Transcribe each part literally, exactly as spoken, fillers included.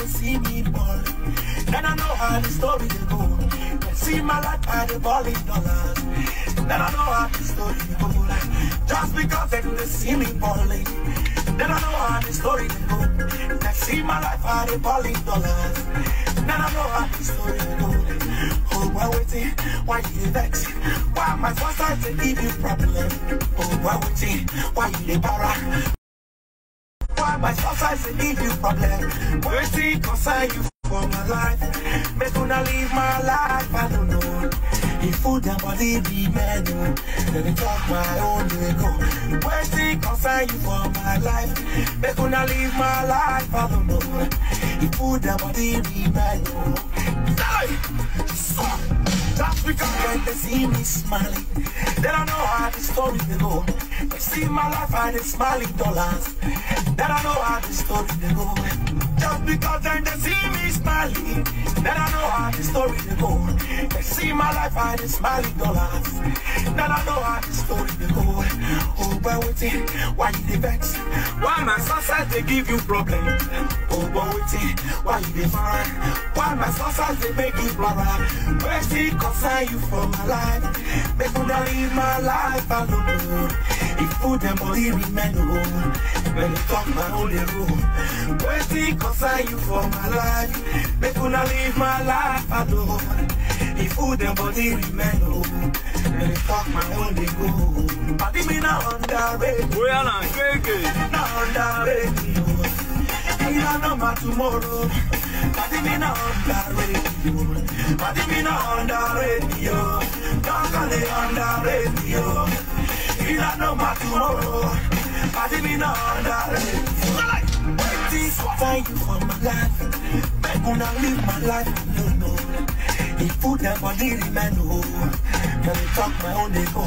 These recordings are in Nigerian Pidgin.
see me ball. Then I know how the story dey go. They see my life, I dey ball in dollars. Then I know how the story dey go. Just because they dey see me balling. Then I know how the story dey go. They see my life, I dey ball in dollars. Then I know how the story dey go. Oh boy, wetin? Why you dey vex? Why my success dey give you problem? Oh boy, wetin? Why you dey para? Why my success dey give you problem? Wetin concern you for my life? Make una leave my life alone. Oh. If food and body be men, oh, let me talk my own way go. Wetin concern you for my life? Make una leave my life alone. Oh. If food and body be men, oh. Die! So, just because when they see me smiling, they don't know how the story dey go. They see my life and they smiling dollars. They don't know how the story dey go. Just because when they see me smiling, they don't know how the story dey go. They see my life and they smiling dollars. They don't know how the story dey go. Oh boy, wetin? Why you dey vex? Why my success dey give you problem? Oh boy, wetin? Why you dey frown? Why my success dey make you para? Wetin concern you for my life? Make una leave my life alone. If food and body remain, oh, when you talk my own dey roll. Wetin concern you for my life? Make una leave my life alone. If food and body remain, oh, when you talk my own dey go. Padi mi na underrated. Oya na, gege. Na underrated, oh. You don't know my tomorrow. Padi mi na underrated, oh. Padi mi na underrated, oh. Don't call it underrated, oh. You don't know my tomorrow. Padi mi na underrated. Wetin concern you for my life? Make una leave my life alone, oh. If food and body remain, oh, let me talk my own dey go.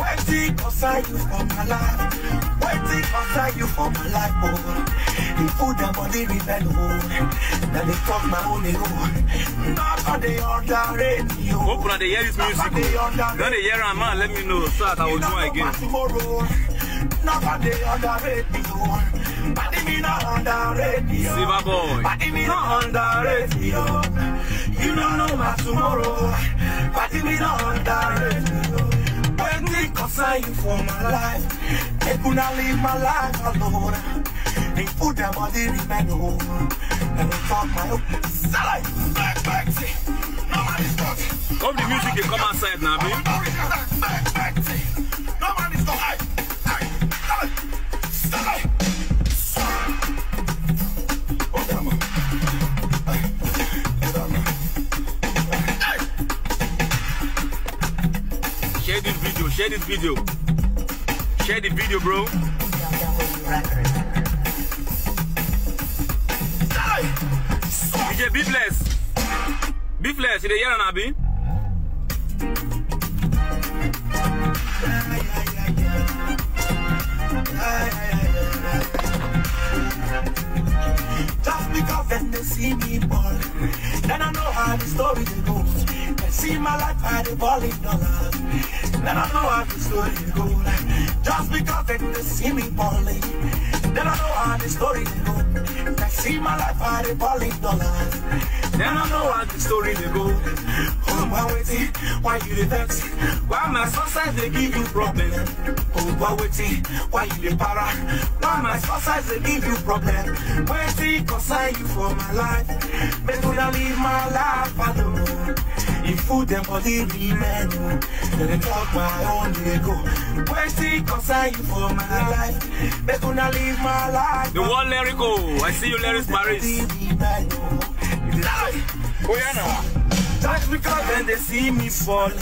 Wetin concern you for my life? Wetin concern you for my life, oh? If food and body remain, oh, let me talk my own dey go. Not on the underrated, oh. Hope una dey hear this music. Don dey hear am, man, let me know so that I will do again. Tomorrow. Not on the underrated, oh. Padi mi na underrated, oh. Silver boy. Padi mi na underrated, oh. You don't know my tomorrow. Padi mi na underrated, oh. Wetin concern you for my life? Make una leave my life alone. If food and body remain, oh, let me talk my own. Salai, back, back, see. Nobody talk. Hope the music dey come outside now, babe. Back, back, see. Nobody talk. Hey, hey, hey. Share this video, share this video. Share the video, bro. D J B Bless. B Bless, you dey hear am, abi? Just because dem dey see me ball, then I know how the story dey go. Dem see my life, I dey ball in dollars. Then I know how the story dey go. Just because dem dey see me balling, then I know how the story dey go. Dem see my life, I dey ball in dollars. Then I know how the story dey go. Oh boy, wetin? Why you dey vex? Why my success dey give you problem? Oh boy, wetin? Why you dey para? Why my success dey give you problem? Wetin concern you for my life? Make una leave my life alone. If food and body remain, oh, let me talk my own dey go. Wetin concern you for my life? Make una leave my life. The one lyrical. I see you, Lyrics Paris. Oh yeah, now. Just because dem dey see me falling,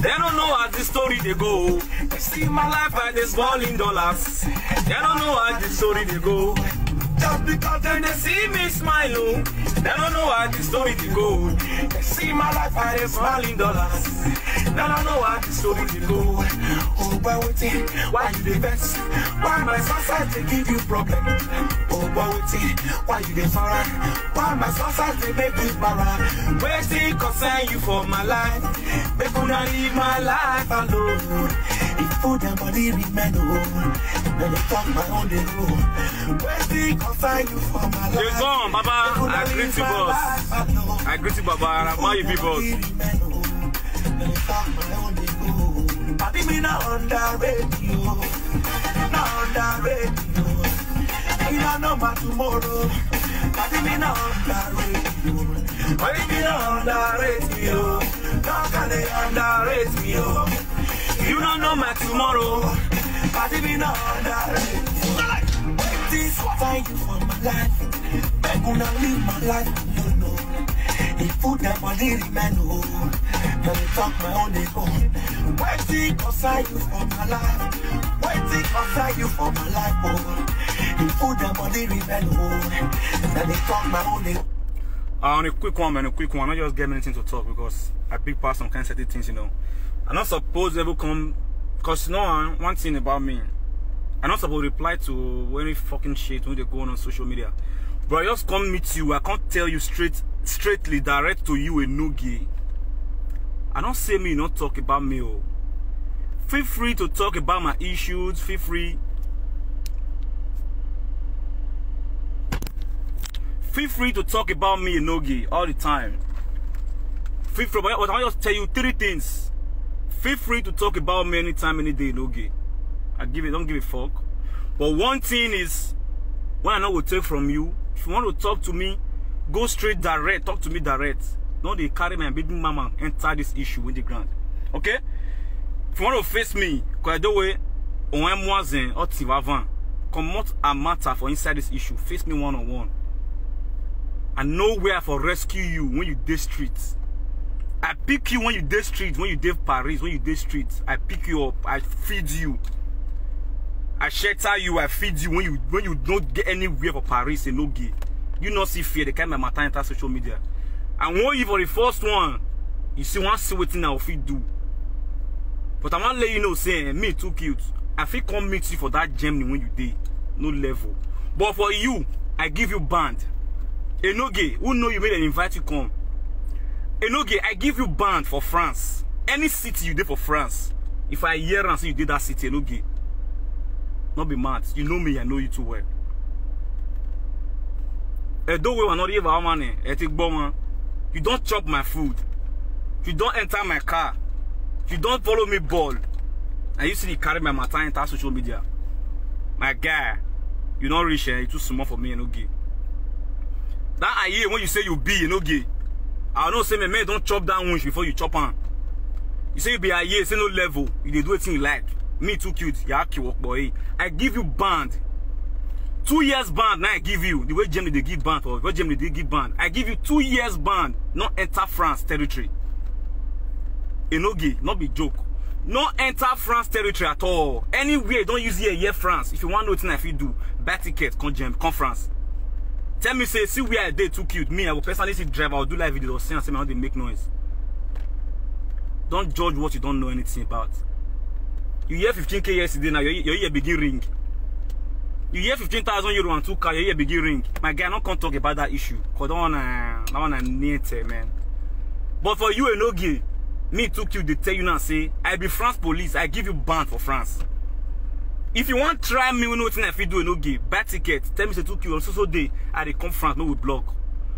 dem no know how the story dey go. Dem see my life, I dey ball in dollars. Dem no know how the story dey go. Just because dem dey see me smile, oh, dem no know how the story dey go. Dem see my life, I dey ball in dollars. Dem no know how the story dey go. Oh boy, wetin? Why you dey vex? Why my success dey give you problem? Oh boy, wetin? Why you dey frown? Why my success dey make you para? Wetin concern you for my life? Make una leave my life alone. If food and body remain home, then they talk my own day room. Where's the concern you for my life? You're gone, Baba. I greet you, boss. I greet you, Baba, and I'm how you be, boss. Then they talk my own day room. Body me not underrate you. Not underrate you. You don't know my tomorrow. Body me not underrate you. Body me not underrate you. Don't can they underrate me, oh. You don't know my tomorrow. Body me not underrate you. This time you for my life. Beg una leave my life. No, no. If food and body remain, oh. Then they talk my own day, oh. Wait till concern you for my life. Wait till concern you for my life, oh. If food and body remain, oh. Then they talk my own day. Uh, on a quick one, man, a quick one. I just get anything to talk because I big pass some kind of certain things, you know. I not suppose ever come, cause no one, one thing about me, I not suppose reply to any fucking shit when they go on, on social media. But I just come meet you. I can't tell you straight, straightly, direct to you, a no gay. I don't say me, not talk about me. Oh. Feel free to talk about my issues. Feel free. Feel free to talk about me, Enoge, all the time. Feel free, but I just tell you three things. Feel free to talk about me anytime, any day, Enoge. I give it, don't give a fuck. But one thing is, when I know will take from you, if you want to talk to me, go straight direct, talk to me direct. Don't they carry my baby mama enter this issue with the ground. Okay? If you want to face me, because I do way, on M one or Tivavan, come out a matter for inside this issue. Face me one on one. I know where for rescue you when you day streets. I pick you when you day streets, when you day Paris, when you day streets. I pick you up, I feed you. I shelter you, I feed you when you when you don't get anywhere for Paris and no gay. You not see fear, they carry my matter enter social media. And when you for the first one, you see one see wetin I fit do. But I want let you know, say me too cute. I fit come meet you for that Germany when you day. No level. But for you, I give you band. Enoge, who know you made an invite you come? Enoge, I give you band for France. Any city you dey for France. If I hear and say you did that city, Enoge. Not be mad. You know me, I know you too well. Edo we were not even our money. Etik Bowman. You don't chop my food. You don't enter my car. You don't follow me ball. And you see the carry my matter enter social media. My guy, you don't reach here. You too small for me, Enoge. That I hear when you say you be, Enoge. I know say me, me don't chop that winch before you chop on. You say you be a year, say no level. You dey do a thing you like. Me too cute. You are cute, boy. I give you band. Two years band now I give you. The way Germany they give band for, what Germany they give band. I give you two years band. Not enter France territory. Enoge, not be joke. Not enter France territory at all. Anywhere you don't use here, here France. If you want nothing, if you do, buy ticket, come Germany, come France. Tell me, say, see where I dey too cute. Me, I will personally see driver, I will do live video, or see and say, man, they make noise. Don't judge what you don't know anything about. You hear fifteen K yesterday now, your, your ear begin ring. You hear fifteen thousand euro and two car, your ear begin ring. My guy, not come talk about that issue. Cause that one, uh, that one I need to, man. But for you, Enoge, me too cute, they tell you now, say, I be France police, I give you band for France. If you want try me, we know what I fit do, Enoge. Buy ticket, tell me say too cute, on so so day, I dey come France, no we block.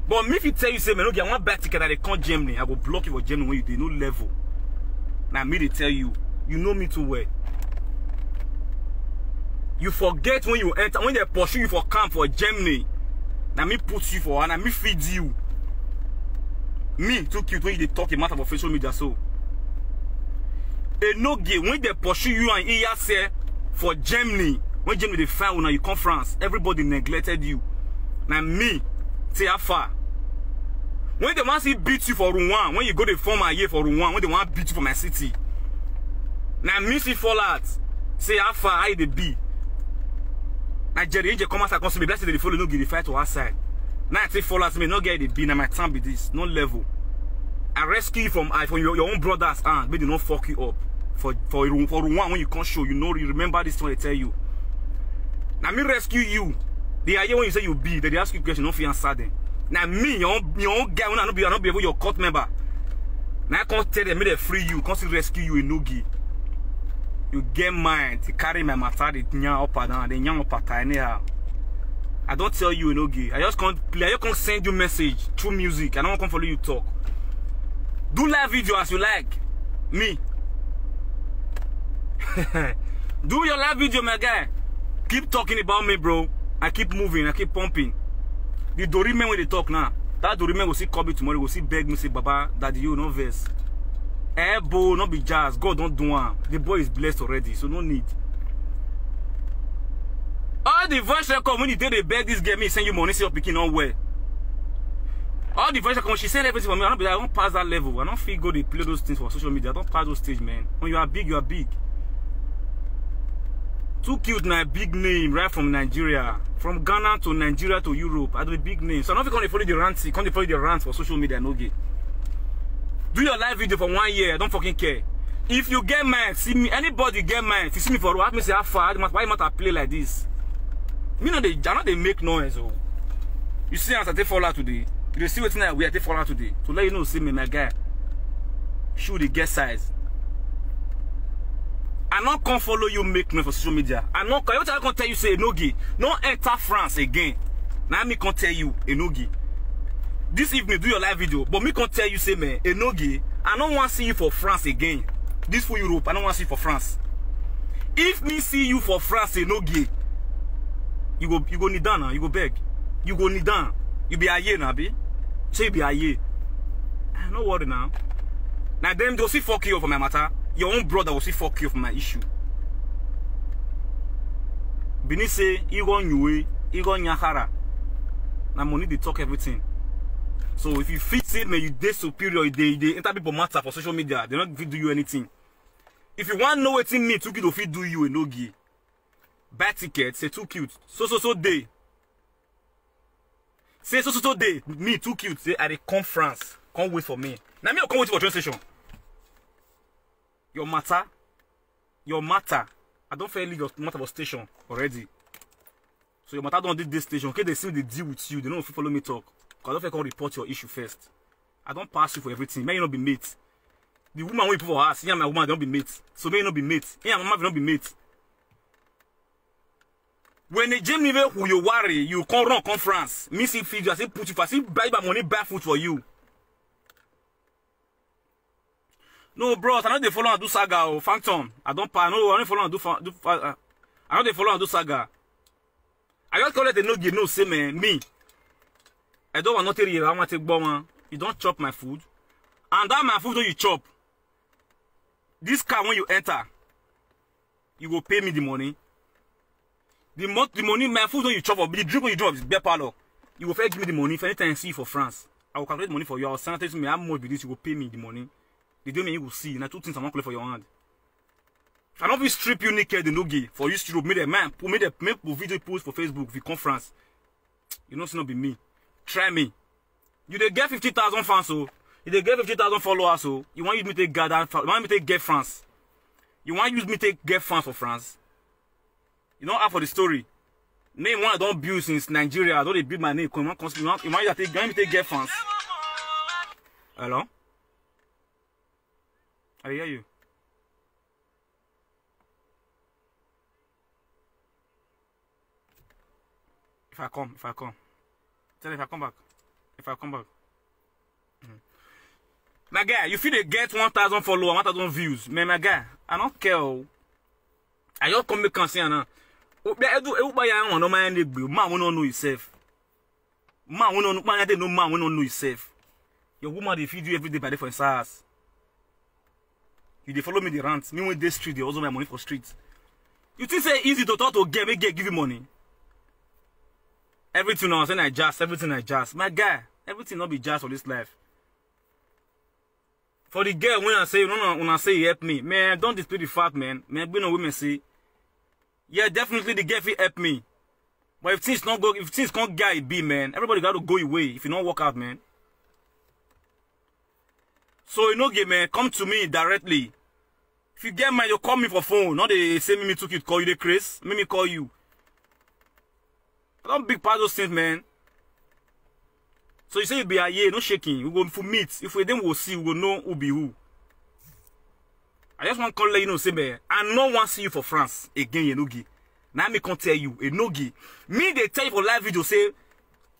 But me if you tell you, say, man, okay, I want buy ticket, I dey come Germany, I go block you for Germany when you dey no level. Now me they tell you, you know me too well. You forget when you enter, when they pursue you for camp for Germany. Now me put you for, and now me feed you. Me too cute when you dey talk a matter for social media so. Enoge, when they pursue you and Iyase for Germany, when Germany they find una, you come France, everybody neglected you. Now me, say how far. When they want see beat you for Rouen, when you go the form a year for Rouen, when they want beat you for my city. Now me see fall out, say how far I dey be. Now Jerry Angel come outside, come see me, blessed they follow, no give the fight to our side. Now I say fall out, me no get the be, now my time be this, no level. I rescue you from, I from your, your own brother's hand, but they don't fuck you up. For for Rouen, for Rouen, when you come show, you know, you remember this thing I tell you. Now me rescue you. They are here when you say you be, they, they ask you question, no fear answer them. Now me, your own, your own guy, when I not be, I not be able your court member. Now I can't tell them, me they free you, can't still rescue you, Enoge. You get mind to carry my matter, the nyan up and down, the nyan up and down anyhow. I don't tell you, Enogie. I just can't play. I just can't send you message through music. I don't come follow you talk. Do live video as you like. Me. Do your live video, my guy. Keep talking about me, bro. I keep moving. I keep pumping. The Dori men wey dey talk now. That Dori men go see call me tomorrow. Go see beg me, say, "Baba, Daddy, you no vex." Eh, bro, no be jazz. God don't do one. The boy is blessed already, so no need. All the voice record when you did a beg this girl, me send you money, say your picking on where. All the voice record, she send everything for me. I don't be. I don't pass that level. I don't feel go dey play those things for social media. I don't pass those stage, man. When you are big, you are big. Too cute na big name right from Nigeria. From Ghana to Nigeria to Europe, I do a big name. So I don't come dey follow the rant, come dey follow the rant for social media, no gay. Do your live video for one year, I don't fucking care. If you get mind, see me, anybody get mind, if you see me for road, ask me say, "How far? Why matter play like this?" Me no dey, I no dey make noise, oh. You see as I take fall out today. You dey see wetin I wear, I take fall out today. To let you know, see me, my guy. Shoe dey get size. I no come follow you make noise for social media. I no come, I come tell you say, "Enogie, no enter France again." Now me come tell you, "Enogie, this evening do your live video," but me come tell you say, "Man, Enogie, I no want see you for France again. This for Europe, I no want see you for France." If me see you for France, Enogie, you go, you go kneel down now, you go beg. You go kneel down. You be aye now, be? Say you be aye. Ah, no worry now. Now them go see fuck you for my matter. Your own brother will see fuck you for my issue. Bini say, "Igo nyue, Igo nyahara." Now money they talk everything. So if you fit say, man, you dey superior, you dey, you dey enter people matter for social media, they don't fit do you anything. If you want know wetin me too cute to fit do you, Enogie, buy ticket, say, "Too cute. So, so, so day." Say, "So, so, so day, me too cute." Say, "I dey come France. Come wait for me." Now me, I come wait for train station. Your matter, your matter. I don't fair leave your matter for station already. So your matter don't did this station. Okay, they see the deal with you. They don't follow me talk. 'Cause I don't fair come report your issue first. I don't pass you for everything. May you not be mate. The woman we put for us, yeah, my woman don't be mate. So may you not be mate. Yeah, my mama don't be mate. When the Jamie who you worry, you come run, come France. Me see feed you, I say put you, I say buy my money, buy food for you. No, bros, I know they follow and do saga or Phantom. I don't pa, no, I don't follow and do, fa- do fa- uh, I know they follow and do saga. I just call it Enogie, no, say, man, me. I don't want nothing here. I want to take bomb. You don't chop my food. And that my food when you chop. This car when you enter, you go pay me the money. The mo- the money, my food when you chop up, the drink when you drink up is beer parlor. You go first give me the money. If anytime I see you for France, I will calculate money for you. I will send it to me. How much be this? You go pay me the money. The day me you go see. Now two things I want to play for your hand. I don't be strip you naked in Ogie for you strip. Make the man, make the make the video post for Facebook. If you come France, you know it's not be me. Try me. You dey get fifty thousand fans, so you dey get fifty thousand followers, so you want use me take gather, you want me take get France. You want use me take get France for France. You don't have for the story. Name one I don't build since Nigeria. I don't dey build my name. Come on, come on. You want you want you take, you want me take get France. Hello? I hear you. If I come, if I come. Tell if I come back. If I come back. Mm. My guy, you feel they get one thousand followers, one thousand views. Man, my guy, I don't care. Oh. I just come make can see now. Oh, be- I do- everybody I want no mind they be. Man, we don't know yourself. Man, we don't know. Man, I didn't know. Man, we don't know yourself. Your woman they feed you every day by the for his ass. You dey follow me the rant. Me when they street, they also my money for street. You think say easy to talk to girl, make girl give you money. Everything I say I jazz, everything I jazz. My guy, everything not be jazz for this life. For the girl when I say no no when I say help me, man, don't dispute the fact, man. Man, we no women see. Yeah, definitely the girl fit help me. But if things not go, if things can't get it be, man, everybody got to go your way if you don't work out, man. So you know, gay man, come to me directly. If you get mine, you call me for phone. Not they say me, me took it, call you the Chris. Me, me call you. I don't big part those things, man. So you say you be a year, no shaking. We go for meet. If we then we'll see, we go know who be who. I just wan come let you know say, man, I no wan see you for France again, Enogie. Na me come tell you, Enogie. Me dey tell you for live video say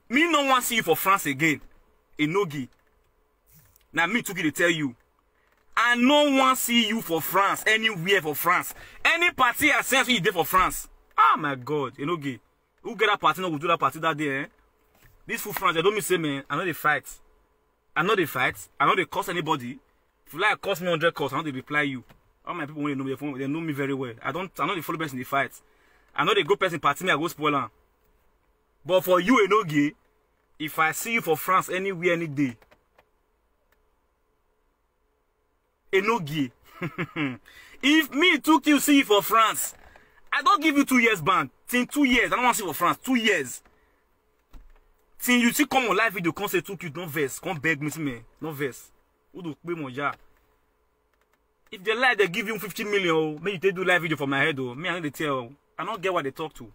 me no wan see you for France again, Enogie. Na me Tuki dey tell you. I no wan see you for France, anywhere for France. Any party I send you dey for France. Oh my God, Enogie. Who get that party no go do that party that day, eh? This full France, they don't mean say, man, I no dey fight. I no dey fight. I no dey curse anybody. If you like curse me hundred calls, I no dey reply you. All my people wey know me, they know me very well. I don't, I no dey follow person dey fight. I no dey go person party, me I go spoil am. But for you, Enogie, if I see you for France anywhere, any day, Enogie. If me Tuki see you for France, I don give you two years ban. Till two years, I no wan see you for France. Two years. Till you see come on live video, come say Tuki, no vex, come beg me, see me, no vex. Who do pay more ja? If they like, they give you fifty million, oh, make you take do live video for my head, oh. Me, I no dey tell, oh. I no get what they talk to.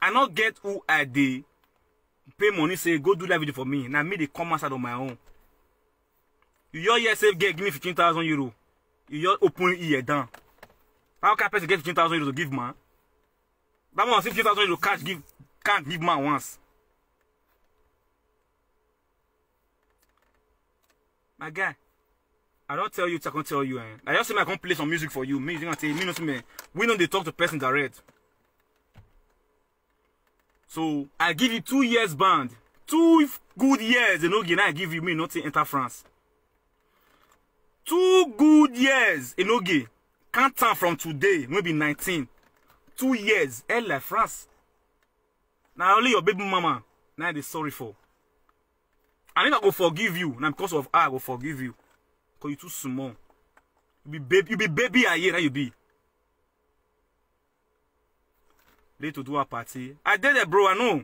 I no get who I dey pay money say go do live video for me. Na me dey come outside on my own. You hear, yes, say girl give me fifteen thousand euro. You hear, open ear down. How can person get fifteen thousand euro to give man? That one, fifteen thousand euro cash give, can't give man once. My guy, I don't tell you, I can't tell you, eh. I just say I can play some music for you. Me, you gonna say, me no see me. We know they talk to person direct. So I give you two years band. Two good years, Enogie, I give you me nothing enter France. Two good years, Enogie. Count time from today, maybe nineteen. Two years, Ella France. Now only your baby mama, now they sorry for. And if I go forgive you, now because of her, I go forgive you. Because you too small. You be baby, you be baby a year, now you be. Late to do a party. I did it, bro, I know.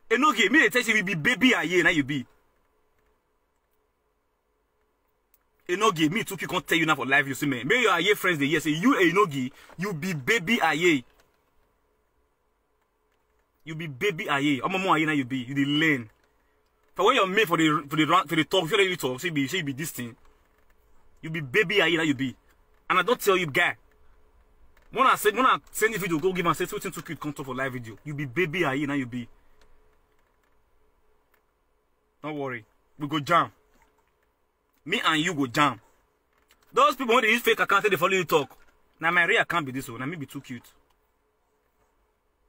Enogie, me they tell you, you be baby a year, now you be. Enogie, me Tuki can't tell you now for live, you see me. May your Aye friends they hear say you Enogie, you be baby Aye. You be baby Aye. I'm more Aye now you be. You dey learn. For when you're made for the for the run for the talk, if you really talk, she be she be this thing. You be baby Aye now you be. And I don't tell you, guy. When I said when I send the video, go give and say something Tuki come talk for live video. You be baby Aye now you be. Don't worry. We go jam. Me and you go jam. Those people when they use fake account, they follow you talk. Now my real account be this one. Now me be too cute.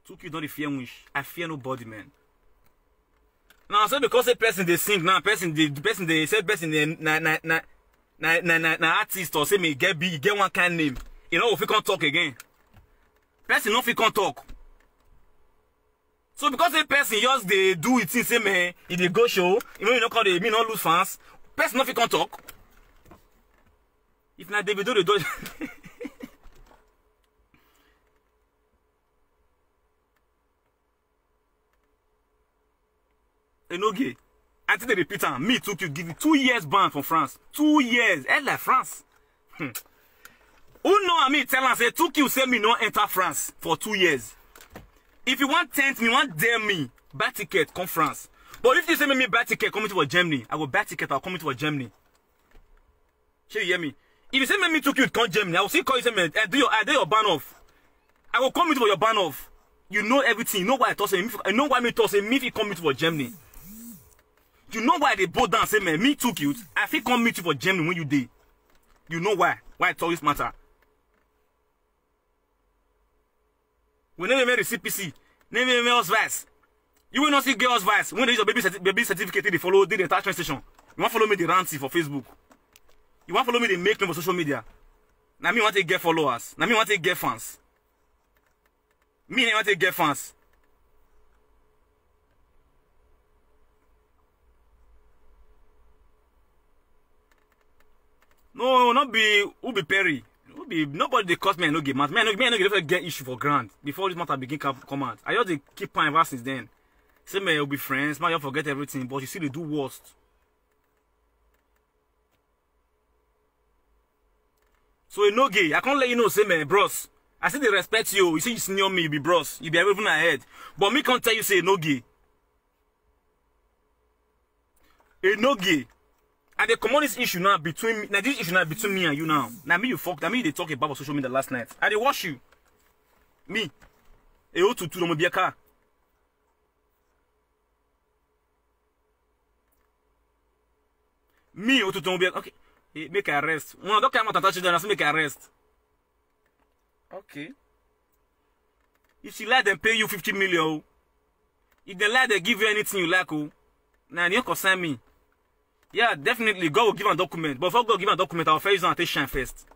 Too cute, not the fear wish. I fear nobody, man. Now so because a person they sing, now person they person they say person they na na na na na na, na artist or say me get big, get one kind name. You know if you can't talk again. Person no fit can't talk. So because a person just they do it, say me, if they go show, you know you know call they me not lose fans. Person no fit can't talk. If not David do the do. Enogie. I think they repeat am. Me Tuki give you two years ban from France. Two years. Ella France. Hmm. Who know I mean tell am say Tuki say me no enter France for two years. If you want tempt me, want dare me, buy ticket come France. But if you say me, me buy ticket coming to Germany, I will buy ticket, I'll come to Germany. Shey you hear me? If you say make me Tuki come Germany, I will still call you say, man, eh, do your, I do your ban off. I will come with for your ban off. You know everything. You know why I talk say me. You know why me talk say me if you come meet for Germany. You know why they both down say, man, me Tuki, I fit come meet you for Germany when you dey. You know why? Why I talk this matter? We never made the C P C. Never made us vice. You will not see girls vice. When they use your baby, certi- baby certificate, they follow the entire train station. You want follow me the ranty for Facebook. You want follow me the make me for social media. Now me want to get followers. Now me want to get fans. Me I want to get fans. No, not be who be Perry. Who be nobody they cause me, I no get mad. Me, I no, me, I no get, get issue for grant before this matter begin come, come out. I just dey keep on ever since then. Say me, we be friends, man, you forget everything, but you see they do worst. So you no gay. I can't let you know, say me, bros. I see they respect you. You see you senior me, you be bros. You be everything ahead. But me can't tell you say no gay. A no gay. And they comot this issue now between me. Now this issue now between me and you now. Now me you fuck. Now me they talk about on social media last night. I dey watch you. Me. E o tutu no mo be a car. Me o tutu no mo be a, okay. Eh, make I rest. When I don't come out and touch you, then I say make I rest. Okay. If she like them pay you fifty million, oh. If they like they give you anything you like, oh. Now you concern me. Yeah, definitely God will give a document. But before God give a document, I'll first use and take shine first.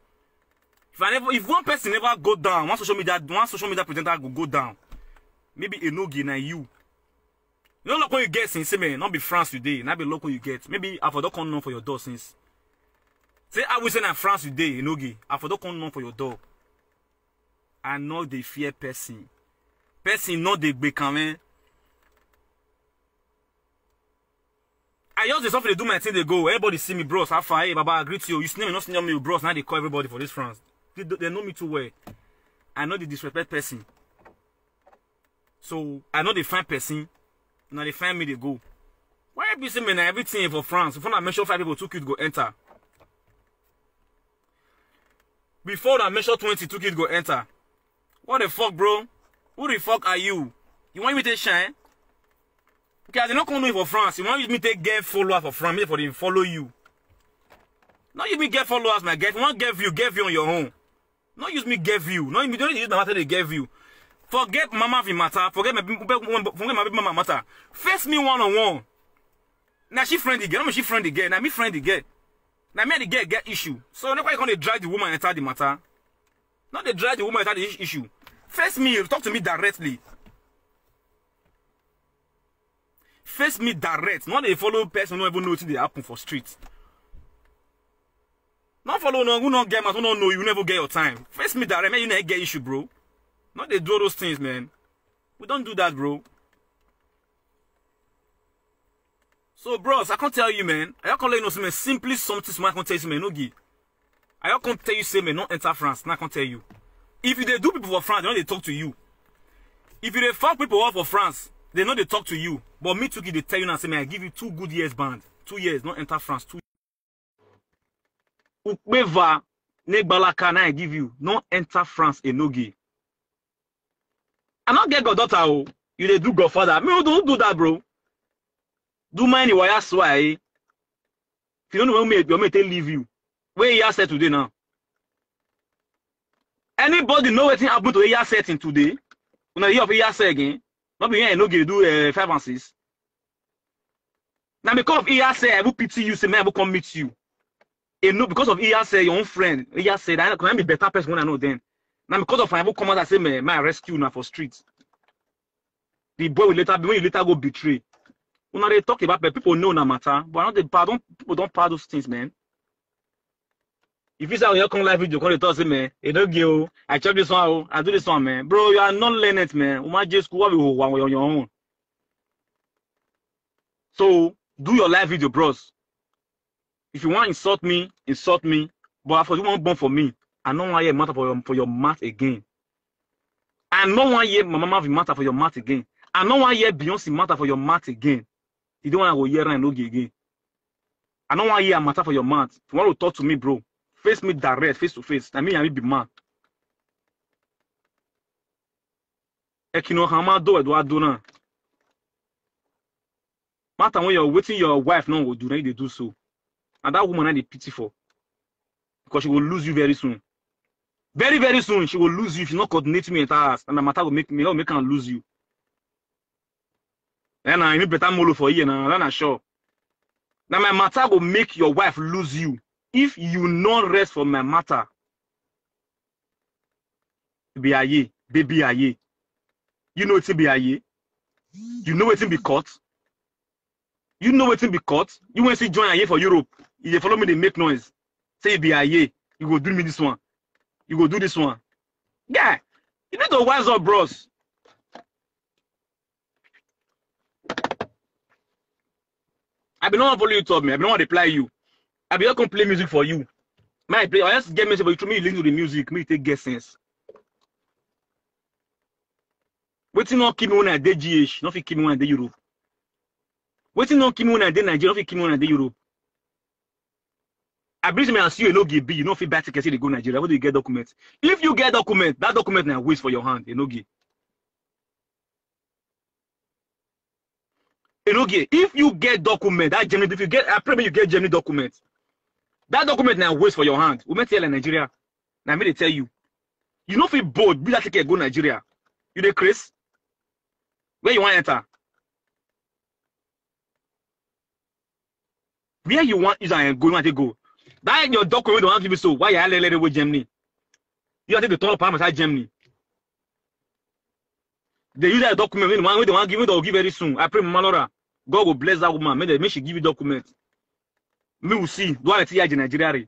If I never, if one person never go down, one social media, one social media presenter go go down. Maybe Enogi na you. You know, look what you get since, say, man, not be France today, not be local you get. Maybe I for don't come knock for your door since. Say, I will say na France today, Enogi. I for don't come knock for your door. I know they fear person. Person know they be coming. I just dey suffer, dey do my thing, dey go. Everybody see me, bros. How far? Hey, Baba, I greet you. You see me, not see me, bros. Now they call everybody for this France. They, they know me too well. I know they disrespect person. So I know they find person. Now they find me, they go. Why be say me na everything for France? Before I mention five people, two kids go enter. Before I mention twenty, two kids go enter. What the fuck, bro? Who the fuck are you? You want me to shine? Okay, as they not come know you for France, you want me to get follower for France, me for them follow you. Not use me get followers, my guy. If you want get view, get view on your own. Not use me get view. Not use me, don't use my matter to get view. Forget mama fi matter. Forget my, forget my baby mama matter. Face me one on one. Now she friend again. Now she friend again. Now me friend again. Now me and the girl get issue. So that's why you gonna drag the woman enter the matter. Not they drag the woman enter the is- issue. Face me. Talk to me directly. Face me direct. Not they follow person who even know what they happen for street. Not follow no who not get mad, who not know you never get your time. Face me direct, man. You never get issue, bro. Not they do all those things, man. We don't do that, bro. So, bros, I can't tell you, man. I can't let you know, man. Simply something smart can tell you, man. No give. I can't tell you, say, man, not enter France. Now I can't tell you. If you they do people for France, they know they talk to you. If you they fuck people up for France, they know they talk to you. But me too, they tell you now, say, man, I give you two good years band. Two years, not enter France. Two. Ukpeva, Negbalaka, now I give you. Not enter France, Enogi. I not get goddaughter, oh. You they do godfather. Me, don't do that, bro. Do mine, why I swear, eh? If you don't know where me, your mate leave you. Where he said today now? Anybody know what happened to Iya setting today? When I hear of Iya say again, not be here, no give do uh, five and six. Now because of Iya say, I will pity you, say, man, I will come meet you. And no, because of Iya say, your own friend, Iya said, I can be better person when I know then. Now because of I will come out and say, man, my rescue now for streets. The boy will later, when you later go betray. When they talk about people know na matter, but I don't, they pardon, people don't pardon those things, man. If you say, oh, you come live video, come dey talk, say, man, e no gay, oh, I chop this one, oh, I do this one, man. Bro, you are not learned, man. Uma J school, what we hold on your own. So, do your live video, bros. If you want insult me, insult me. But for you want bomb for me, I no want hear matter for your, for your mouth again. I no want hear my mama matter for your mouth again. I no want hear Beyonce matter for your mouth again. You don't want to go hear and no again. I no want hear matter for your mouth. If you want to talk to me, bro, face me direct, face to face. I mean, I will be mad. Ekino Hamado Eduardo now. Matter when you're waiting, your wife no go do, then they do so. And that woman I dey pity for. Because she will lose you very soon. Very, very soon, she will lose you if you not coordinate me at her house. And the matter will make me, will make her lose you. And I need better molo for you now. I'm not sure. Now my matter will make your wife lose you if you not rest for my matter. Be aye, baby aye. You know wetin be aye? You know wetin be court? You know wetin be court? You when see join aye for Europe, you dey follow me, they make noise. Say you be aye, you go do me this one, you go do this one. Yeah, you need to wise up, bros. I be no wan follow you talk, man. I be no wan reply you. I be not gonna play music for you. My play, I just get message, but you through me, you listen to the music, me take get sense. Wetin no kill me when I dey G H, no fit kill me when I dey Europe. Wetin no kill me when I dey Nigeria, no fit kill me when I dey Europe. I believe me and see you, Enogie B, you no fit buy ticket, say dey go Nigeria. Where do you get document? If you get document, that document na waste for your hand, Enogie. Enogie, if you get document, that Germany, if you get, I pray make you get Germany document. That document na waste for your hand. We met here in Nigeria. Now me dey tell you. You no fit board, be that ticket go Nigeria. You dey craze? Where you wan enter? Where you wan use and go, you wan take go? That your document wey dem wan give you so, why you alele with Germany? You have to turn up outside Germany. They use that document wey dem wan, wey dem wan give, wey dem go give very soon. I pray, Mama Laura, God go bless that woman. Make, dem, make she give you document. Me will see. Do I see in Nigeria?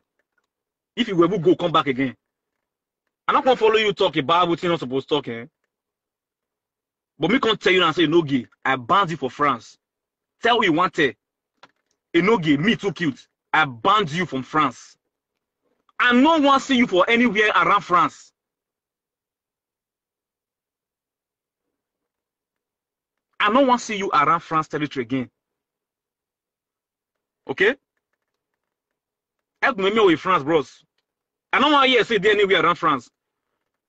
If you ever go, come back again. I no come follow you talk about wetin you no suppose talk, eh? But me come tell you now, say, Enogie, I banned you for France. Tell who you want to. Enogie, me too cute. I banned you from France. I no wan see you for anywhere around France. I no wan see you around France territory again. Okay? Help me, me with France, bros. I no wan hear say dey anywhere around France.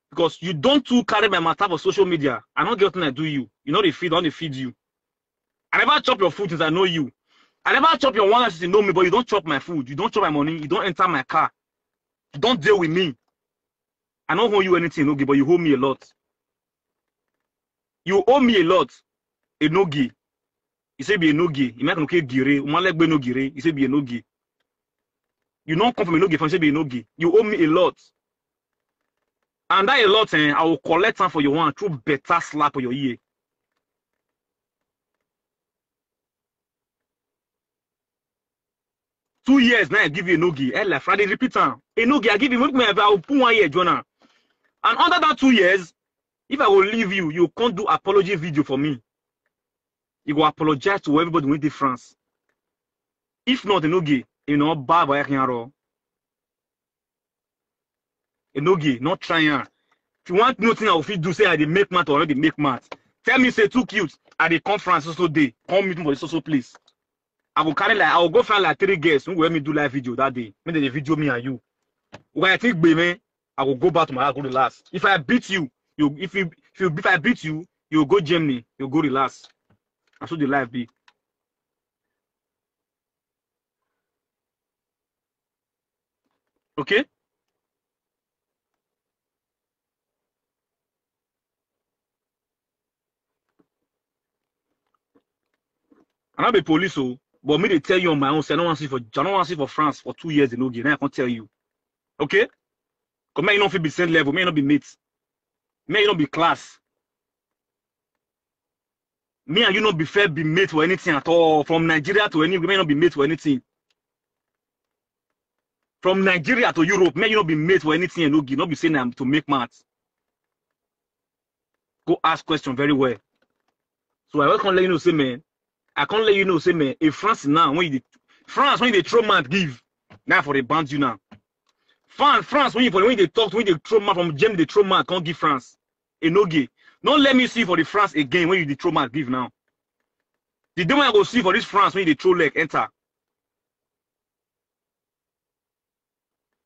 Because you don too carry my matter for social media. I no get nothing I do you. You no dey feed, I no dey feed you. I never chop your food since I know you. I never chop your one since you know me, but you don chop my food. You don chop my money. You don enter my car. You don deal with me. I no owe you anything, Enogie, but you owe me a lot. You owe me a lot, Enogie. You say be Enogie. You make no gire. Umalegbe no gire. You say be Enogie. You no come from Enogie, from say be Enogie. You owe me a lot. And that a lot, eh, I will collect am for your one through better slap for your ear. Two years now, I give you Enogie. Eh, like Friday, repeat am. Enogie, I give you, make me, I will put one year, Jonah. And under that two years, if I will leave you, you can't do apology video for me. You go apologize to everybody wey dey France. If not, Enogie, you know, bad boy, I can roll. Enogie, not trying. If you want nothing, I will fit do, say I dey make math or I no dey make math. Tell me, say too cute, I dey come France so so day. Come meet me for the so so place. I go carry like, I go go find like three girls who go help me do live video that day. Make dem dey video me and you. When I think, baby, I go go back to my house, go relax. If I beat you, you, if you, if you, if I beat you, you go Germany, you go relax. And so the life be. Okay? I no be police, oh, but me dey tell you on my own, say I no wan see for, I no wan see for France for two years, Enogie. Now I can't tell you. Okay? Come here, you no fit be same level. Me, you no be mate. Me, you no be class. Me and you no be fair, be mate for anything at all. From Nigeria to anywhere, me no be mate for anything. From Nigeria to Europe, me, you no be mate for anything, Enogie. No be say na to make math. Go ask question very well. So I can't let you know, say, man, I can't let you know, say, man, if France now, when you dey, France, when you dey throw mouth give, now for the band you now. France, France, when you, when you dey talk, when you dey throw mouth from Germany, dey throw mouth, can't give France. Enogie. No let me see for the France again when you dey throw mouth give now. The day when I go see for this France when you dey throw leg enter.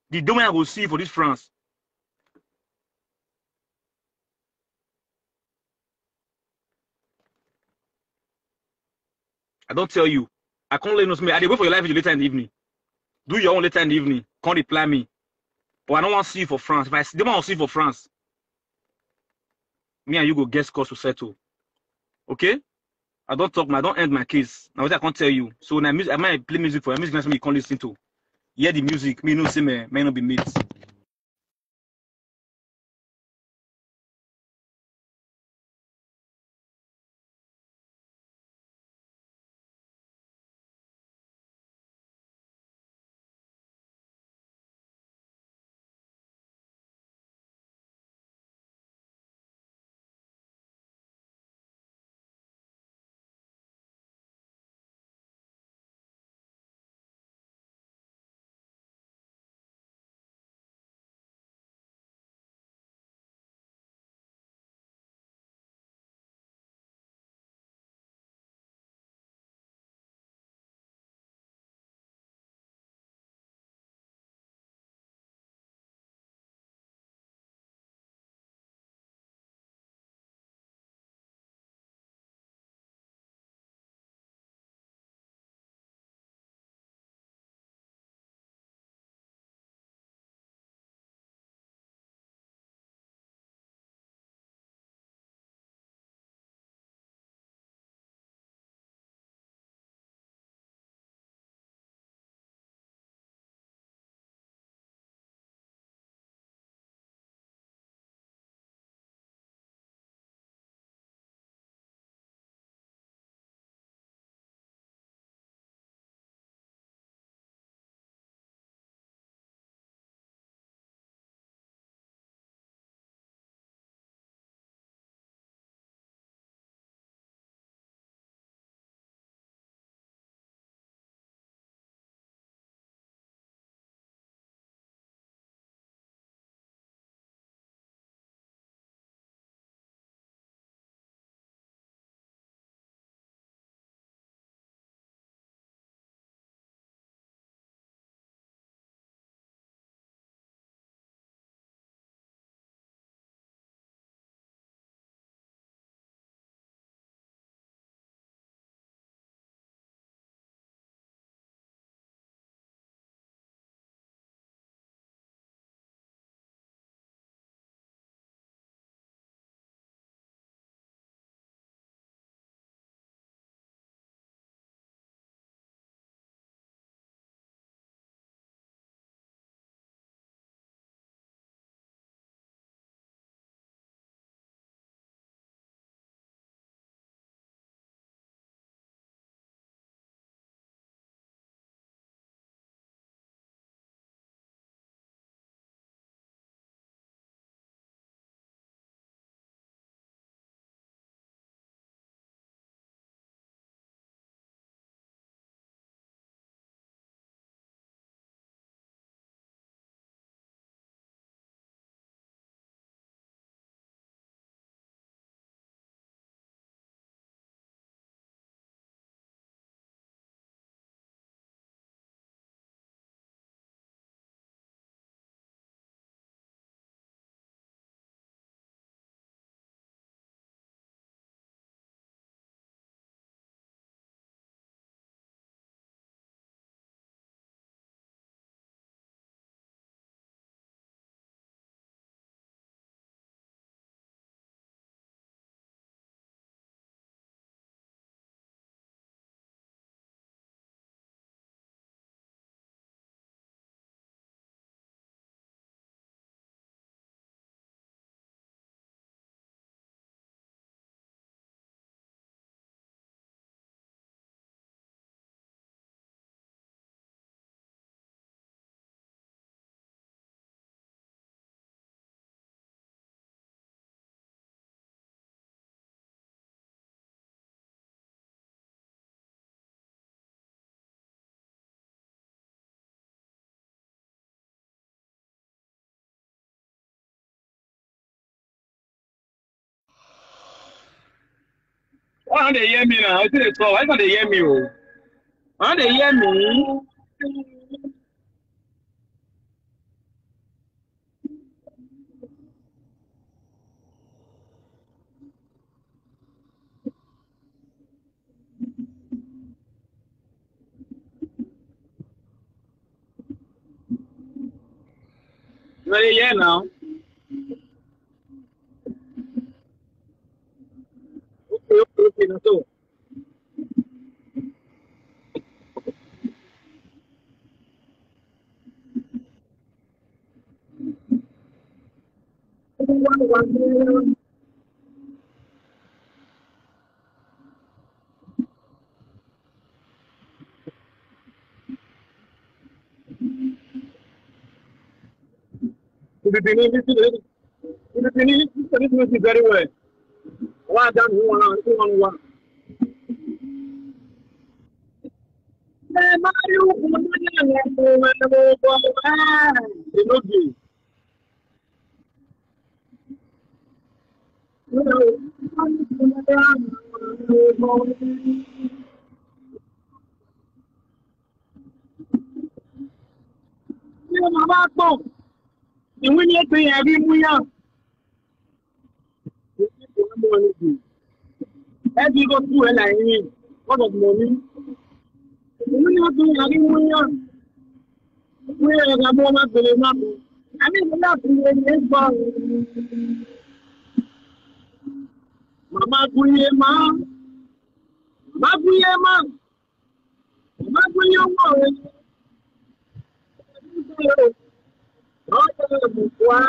The day when I go see for this France. I don't tell you. I can't let you know. I dey wait for your live video later in the evening. Do your own later in the evening. Can't reply me. But I don't want to see you for France. If I see, they want to see you for France. Me and you go get cause to settle. Okay? I don't talk, man. I don't end my case. Now what I can't tell you. So now music, I might play music for you. Music, that's what you can't listen to. Hear the music. Me no say, man, may not be made. Why no dey hear me now? Wetin dey talk? Why no dey hear me o? Why no dey hear me? You no dey hear now? Okay, okay, okay, na so. If you believe this, if you believe this, this is very well. Well done, who want, who want, who want. Ẹ má rí òkun nínú ẹ̀rọ ẹ̀rọ ẹ̀rọ ẹ̀rọ ẹ̀. Èló dé? Ṣé màmá pọ̀? Ìwé ni ètò yẹn rí mú yàn. Every go through ẹ̀ láì ní. What of money? Ìwé ni ètò yẹn rí mú yàn. Ìwé yẹn ká bọ́ má gbélé má bọ̀. Àmì ìlú náà fi lè ní gbọ́. Màmá Gúnyé má. Màmá Gúnyé má. Màmá Gúnyé wọ̀ ẹ́. Ọ̀pọ̀ ìbùkún á.